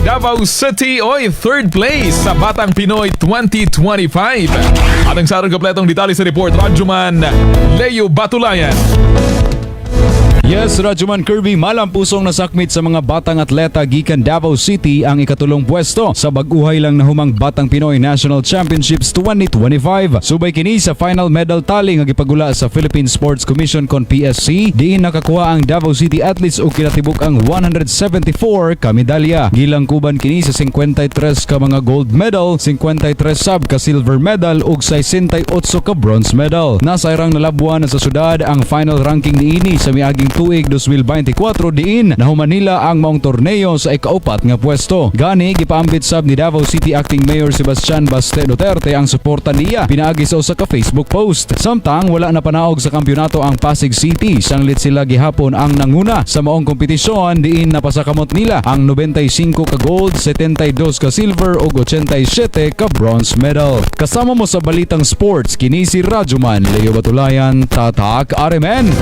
Davao City, oy, third place sa Batang Pinoy 2025. Atong sa kompletong detalye sa report, Radyoman Leo Batulayan. Yes, Radyoman Kirby, malampusong nasakmit sa mga batang atleta gikan Davao City ang ikatulong pwesto sa bag-uhay lang nahumang Batang Pinoy National Championships 2025. Subay kini sa final medal tally nga gipagula sa Philippine Sports Commission kon PSC, diin nakakuha ang Davao City athletes og kinatibuk ang 174 ka medalya. Gilangkuban kini sa 53 ka mga gold medal, 53 sab ka silver medal ug 68 ka bronze medal. Nasayrang nalabwan na sa syudad ang final ranking niini sa miaging tuig 2024, diin nahuman nila ang maong torneo sa ikaupat nga pwesto. Gani gipaambit sab ni Davao City Acting Mayor Sebastian Baste Duterte ang suporta niya pinaagi sa usa ka Facebook post. Samtang wala na panaog sa kampyonato ang Pasig City, sanglit sila gihapon ang nanguna sa maong kompetisyon, diin napasakamot nila ang 95 ka gold, 72 ka silver ug 87 ka bronze medal. Kasama mo sa Balitang Sports, kini si Radyoman Leo Batulayan, Tatak RMN.